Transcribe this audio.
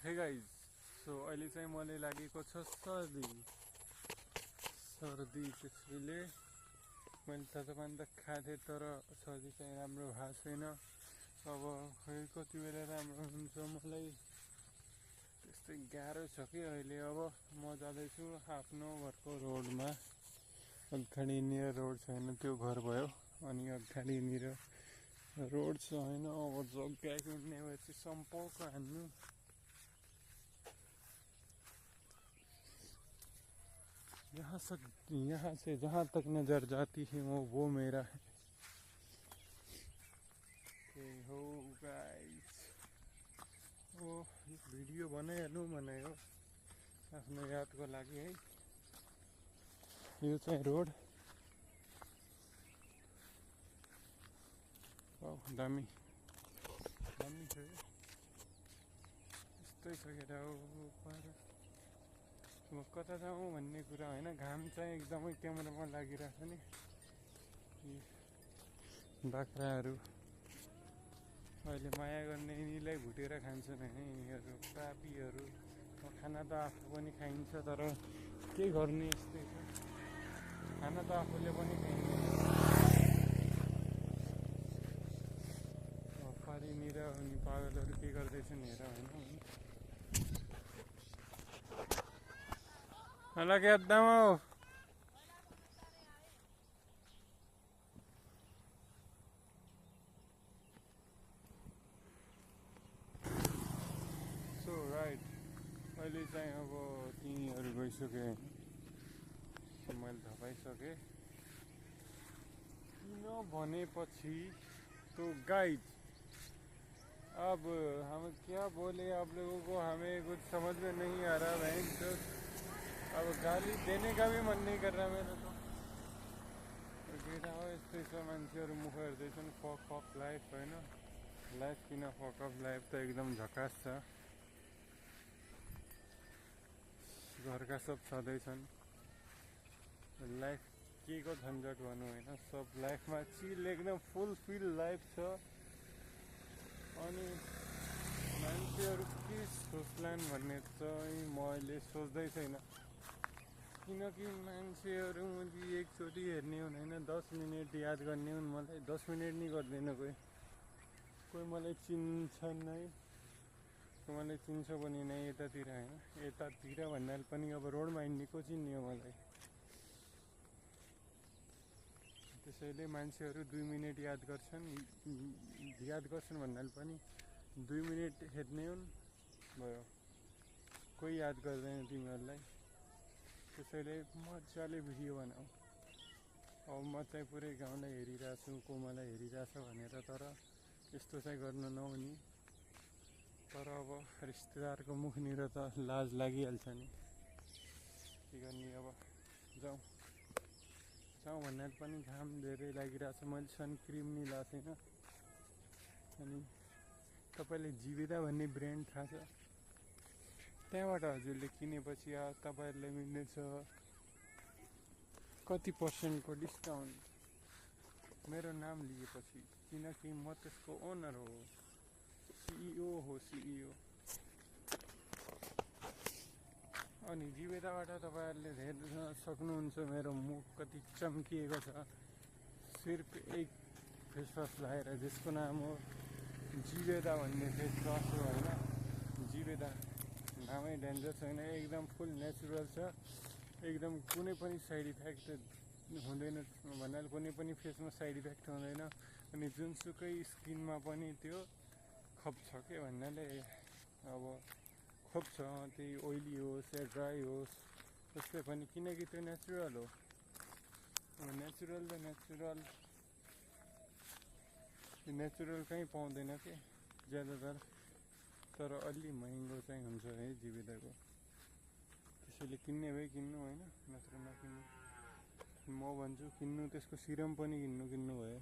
Hey guys, so अहिले चाहिँ मलाई लागेको छ सर्दी त्यसैले मैले तातोपानी त खाथेँ तर सर्दी चाहिँ राम्रो भएको छैन। अब खै कति बेला राम्रो हुन्छ मलाई त्यस्तै गाह्रो छ कि अहिले। अब म जाँदैछु आफ्नो घरको रोडमा। अगाडिनिर रोड छैन, त्यो घर भयो। अनि अगाडिनिर रोड छैन, अब जग्गा किन्ने भएपछि सम्पर्क हान्नु। यहाँ से जहाँ तक नजर जाती है वो मेरा है। हो गाइस, ओ भिडियो बनाइहाल्नु बनायो आफ्नो यादको लागि है। यो चाहिँ रोड दामी दामी छ। यस्तै छ केटा हो पर म कता जाउँ भन्ने कुरा होइन। घाम चाहिँ एकदमै क्यामेरामा लागिरहेछ नि। बाख्राहरू अहिले माया गर्ने यिनीलाई भुटेर खान्छन् होइन, यिनीहरू पापीहरू। खाना त आफू पनि खाइन्छ तर के गर्ने, यस्तै छ। खाना त आफूले पनि खाइन्छ। पारिनिर अनि पागलहरू के गर्दैछन् हेर होइन। होला क्या दाम हो। सो राइट, अहिले चाहिँ अब तिनीहरू गइसके, मैले धपाइसकेँ। किन भनेपछि तो गाइड, अब हम क्या बोले आप लोगों को, हमें कुछ समझ में नहीं आ रहा बहन। तो अब गाली देने का भी मन नहीं कर रहा मेरा तो केटा हो। यस्तै छ, मान्छेहरू मुख हेर्दैछन्। फक अफ लाइफ होइन। लाइफ किन फक अफ, लाइफ त एकदम झकास छ। घरका सब छँदैछन्। लाइफ के को झन्झट भनौँ होइन, सब लाइफमा चिल एकदम फुलफिल लाइफ छ। अनि मान्छेहरू के सोच्लान् भन्ने चाहिँ मैले सोच्दै छैन। किनकि मान्छेहरू मैले एकचोटि हेर्ने हुँदैन, 10 मिनट याद गर्ने हुन् मलाई। 10 मिनट नि गर्दैन कोही मलाई चिन्छन् है। मलाई चिन्छ पनि नै यतातिर होइन, यतातिर भन्नाले पनि अब रोडमा हिँड्ने को चिन्ने हो मलाई। त्यसैले मान्छेहरू 2 मिनट याद गर्छन् भन्नाले पनि 2 मिनट हेर्ने हुन् भयो। कोही याद गर्दैन तिमीहरूलाई। त्यसैले मजाले भिडियो बनाऊ। अब म चाहिँ पुरै गाउँलाई हेरिरहेछु, को मलाई हेरिरहेछ भनेर। तर यस्तो चाहिँ गर्नु नहुने। तर अब रिश्तेदारको मुखनिर त लाज लागिहाल्छ नि। के गर्ने अब, जाउँ भन्नाले पनि घाम धेरै लागिरहेछ। मैले सनक्रिम नि लाएको छैन। अनि तपाईँले जिवेदा भन्ने ब्रान्ड थाहा छ? त्यहाँबाट हजुरले किनेपछि तपाईँहरूलाई मिल्नेछ कति % डिस्काउन्ट मेरो नाम लिएपछि, किनकि म त्यसको ओनर हो, CEO हो, CEO। अनि जिवेदाबाट तपाईँहरूले हेर्न सक्नुहुन्छ मेरो मुख कति चम्किएको छ। सिर्फ एक फेसवास लगाएर, जसको नाम हो जिवेदा भन्ने फेसवास हो होइन। जिवेदा नामै डेन्जर छैन, एकदम फुल नेचुरल छ। एकदम कुनै पनि साइड इफेक्ट हुँदैन भन्नाले कुनै पनि फेसमा साइड इफेक्ट हुँदैन। अनि जुनसुकै स्किनमा पनि त्यो खप्छ के भन्नाले अब खोप्छ, त्यही ओइली होस् या ड्राई होस् जस्तै पनि, किनकि त्यो नेचुरल हो। नेचुरल त नेचुरल कहीँ पाउँदैन के ज्यादातर। तर अलि महँगो चाहिँ हुन्छ है जिवेदाको। त्यसैले किन्ने भए किन्नु होइन, नत्र नकिन्नु। म भन्छु किन्नु, त्यसको सिरम पनि किन्नु भयो।